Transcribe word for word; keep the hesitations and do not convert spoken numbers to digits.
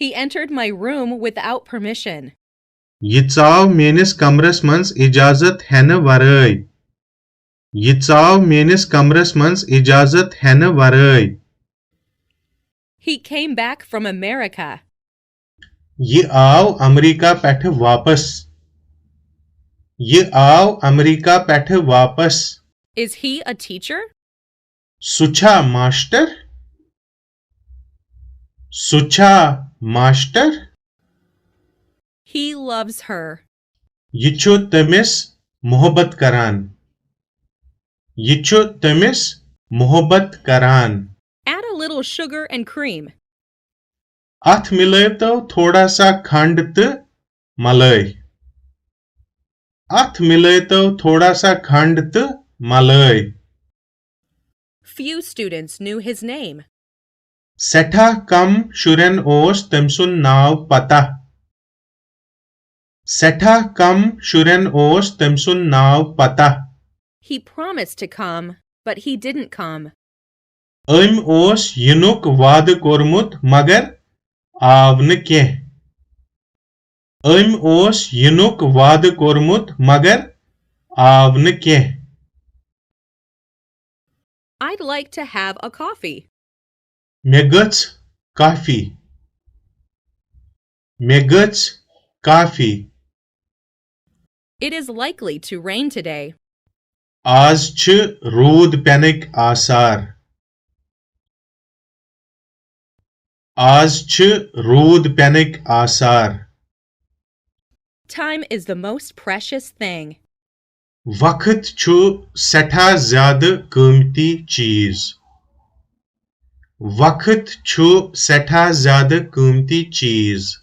He entered my room without permission. یہِ ژاو میٲنِس کمرس منٛز اجازت ہٮ۪نہٕ ورٲے۔ یہِ ژاو میٲنِس کمرس منٛز اجازت ہٮ۪نہٕ ورٲے۔ He came back from America. یہِ آو امریکہ پٮ۪ٹھٕ واپس۔ یہِ آو امریکہ پٮ۪ٹھٕ واپس۔ Is he a teacher? سُہ چھا ماسٹر؟ سُہ چھا ماسٹر؟ He loves her. یہِ چھُ تٔمِس محبت کران۔ یہِ چھُ تٔمِس محبت کران۔ Add a little sugar and cream. اتھ مِلٲوتو تھوڑا سا کھنڈ تہٕ ملٲے۔ اتھ مِلٲوتو تھوڑا سا کھنڈ تہٕ ملٲے۔ Few students knew his name. سٮ۪ٹھاہ کم شُرٮ۪ن اوس تٔمۍ سُنٛد ناو پتہ۔ سٮ۪ٹھاہ کم شُرٮ۪ن اوس تٔمۍ سُنٛد ناو پتہ۔ He promised to come, but he didn't come. أمۍ اوس یِنُک وعدٕ کوٚرمُت مگر آو نہٕ کینٛہہ۔ أمۍ اوس یِنُک وعدٕ کوٚرمُت مگر آو نہٕ کینٛہہ۔ I'd like to have a coffee. مےٚ گٔژھ کافی۔ مےٚ گٔژھ کافی۔ It is likely to rain today. آز چھِ روٗد پٮ۪نٕکۍ آثار۔ آز چھِ روٗد پٮ۪نٕکۍ آثار۔ Time is the most precious thing. وقت چھُ سٮ۪ٹھاہ زیادٕ قۭمتی چیٖز۔ وقت چھُ سٮ۪ٹھاہ زیادٕ قۭمتی چیٖز۔